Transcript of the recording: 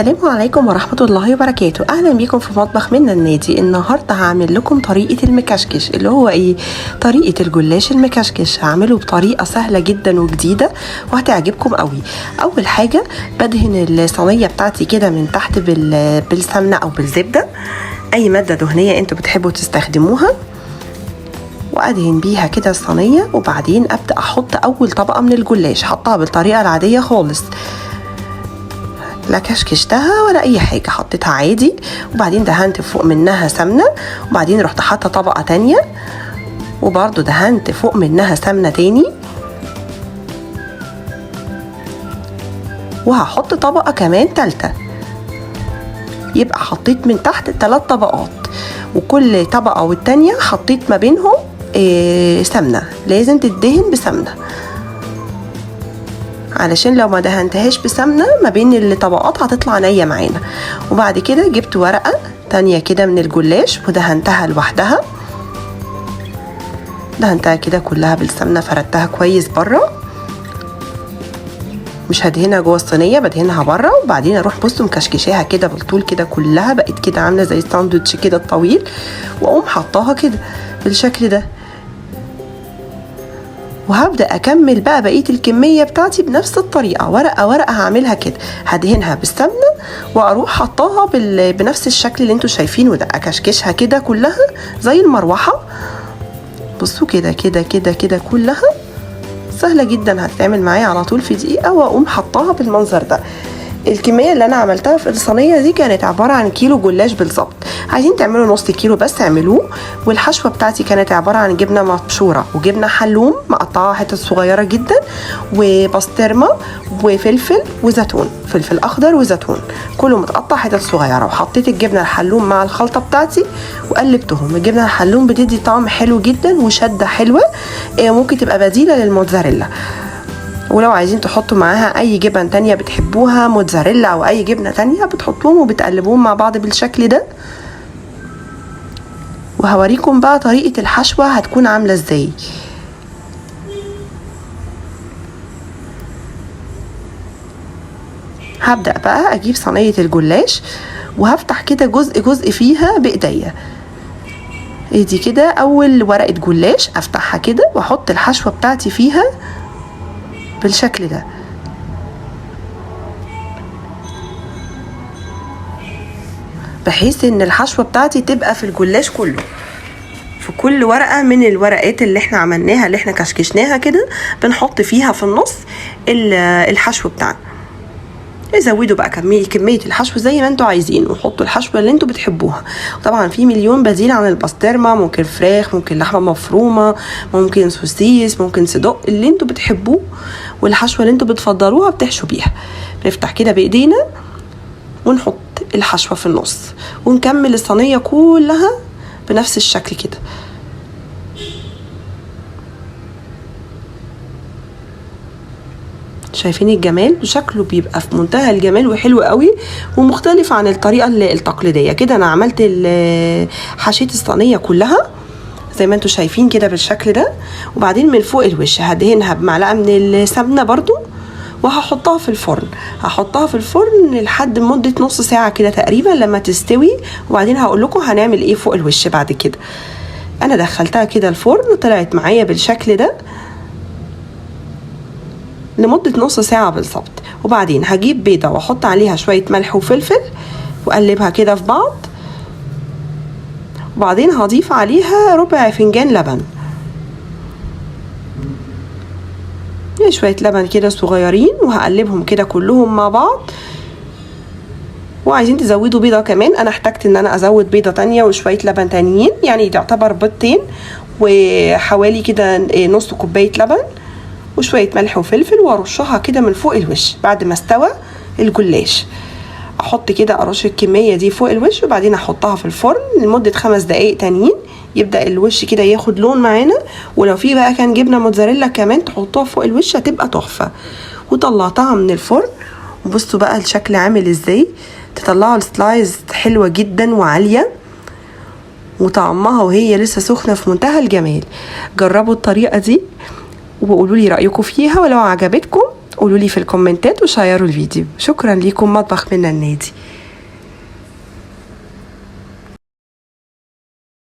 السلام عليكم ورحمة الله وبركاته. أهلا بيكم في مطبخ منا النادي. النهاردة هعمل لكم طريقة المكشكش، اللي هو إيه؟ طريقة الجلاش المكشكش. هعمله بطريقة سهلة جدا وجديدة وهتعجبكم قوي. أول حاجة بدهن الصينية بتاعتي كده من تحت بالسمنة أو بالزبدة، أي مادة دهنية انتوا بتحبوا تستخدموها، وادهن بيها كده الصينية. وبعدين ابدأ احط اول طبقة من الجلاش، حطها بالطريقة العادية خالص، لا كشكشتها ولا اي حاجة، حطيتها عادي. وبعدين دهنت فوق منها سمنة، وبعدين رحت حاطة طبقة تانية وبرضو دهنت فوق منها سمنة تاني، وهحط طبقة كمان تالتة. يبقى حطيت من تحت 3 طبقات، وكل طبقة والتانية حطيت ما بينهم سمنة. لازم تدهن بسمنة، علشان لو ما دهنتهاش بسمنة ما بين الطبقات هتطلع نية معانا. وبعد كده جبت ورقة تانية كده من الجلاش ودهنتها لوحدها، دهنتها كده كلها بالسمنة، فردتها كويس بره، مش هدهنها جوه الصينية، بدهنها بره. وبعدين اروح بصوا مكشكشاها كده بالطول كده كلها، بقت كده عاملة زي الساندوتش كده الطويل، واقوم حطاها كده بالشكل ده. وهبدأ أكمل بقى بقية الكمية بتاعتي بنفس الطريقة، ورقة ورقة هعملها كده، هدهنها بالسمنة وأروح حطاها بنفس الشكل اللي انتوا شايفينه ده، أكشكشها كده كلها زي المروحة. بصوا كده كده كده كده كلها، سهلة جدا، هتتعمل معايا على طول في دقيقة. وأقوم حطاها بالمنظر ده. الكمية اللي أنا عملتها في الصينية دي كانت عبارة عن كيلو جلاش بالظبط، عايزين تعملوا نص كيلو بس اعملوه. والحشوة بتاعتي كانت عبارة عن جبنة مبشورة وجبنة حلوم مقطعة حتت صغيرة جدا، وبسطرمة وفلفل وزيتون، فلفل أخضر وزيتون، كله متقطع حتت صغيرة. وحطيت الجبنة الحلوم مع الخلطة بتاعتي وقلبتهم. الجبنة الحلوم بتدي طعم حلو جدا وشدة حلوة، ممكن تبقى بديلة للموتزاريلا. ولو عايزين تحطوا معاها اي جبن تانية بتحبوها، موتزاريلا او اي جبنة تانية، بتحطوهم وبتقلبوهم مع بعض بالشكل ده. وهوريكم بقى طريقة الحشوة هتكون عاملة ازاي. هبدأ بقى اجيب صينية الجلاش وهفتح كده جزء جزء فيها بايديا. ادي كده اول ورقة جلاش افتحها كده واحط الحشوة بتاعتي فيها بالشكل ده. بحيث ان الحشوة بتاعتي تبقى في الجلاش كله، في كل ورقة من الورقات اللي احنا عملناها اللي احنا كشكشناها كده بنحط فيها في النص الحشو بتاعنا. زودوا بقى كمية الحشو زي ما انتوا عايزين، وحطوا الحشوة اللي انتوا بتحبوها. طبعا في مليون بديل عن البسطرمة، ممكن فراخ، ممكن لحمة مفرومة، ممكن سوسيس، ممكن صدق، اللي انتوا بتحبوه والحشوة اللي انتوا بتفضلوها بتحشوا بيها. بنفتح كده بايدينا ونحط الحشوة في النص، ونكمل الصينية كلها بنفس الشكل كده. شايفين الجمال؟ شكله بيبقى في منتهى الجمال وحلو قوي، ومختلف عن الطريقة التقليدية. كده انا عملت حشيت الصينية كلها زي ما انتوا شايفين كده بالشكل ده. وبعدين من فوق الوش هدهنها بمعلقة من السمنة برضو، وهحطها في الفرن. هحطها في الفرن لحد مدة نص ساعة كده تقريبا لما تستوي، وبعدين هقول لكم هنعمل ايه فوق الوش بعد كده. انا دخلتها كده الفرن، طلعت معايا بالشكل ده لمدة نص ساعة بالظبط. وبعدين هجيب بيضة واحط عليها شوية ملح وفلفل واقلبها كده في بعض، وبعدين هضيف عليها ربع فنجان لبن، شوية لبن كده صغيرين، وهقلبهم كده كلهم مع بعض. وعايزين تزودوا بيضة كمان، انا احتجت ان انا ازود بيضة تانية وشوية لبن تانيين، يعني تعتبر بيضتين وحوالي كده نص كوباية لبن وشوية ملح وفلفل، وارشها كده من فوق الوش بعد ما استوى الجلاش. احط كده ارش الكمية دي فوق الوش، وبعدين احطها في الفرن لمدة 5 دقايق تانيين، يبدأ الوش كده ياخد لون معانا. ولو في بقى كان جبنة موتزاريلا كمان تحطوها فوق الوش هتبقى تحفة. وطلعتها من الفرن، وبصوا بقى الشكل عامل ازاي. تطلعوا السلايز حلوة جدا وعالية، وطعمها وهي لسه سخنة في منتهى الجمال. جربوا الطريقة دي وقولوا لي رأيكم فيها، ولو عجبتكم قولوا لي في الكومنتات وشيروا الفيديو. شكرا لكم. مطبخ منا النادي.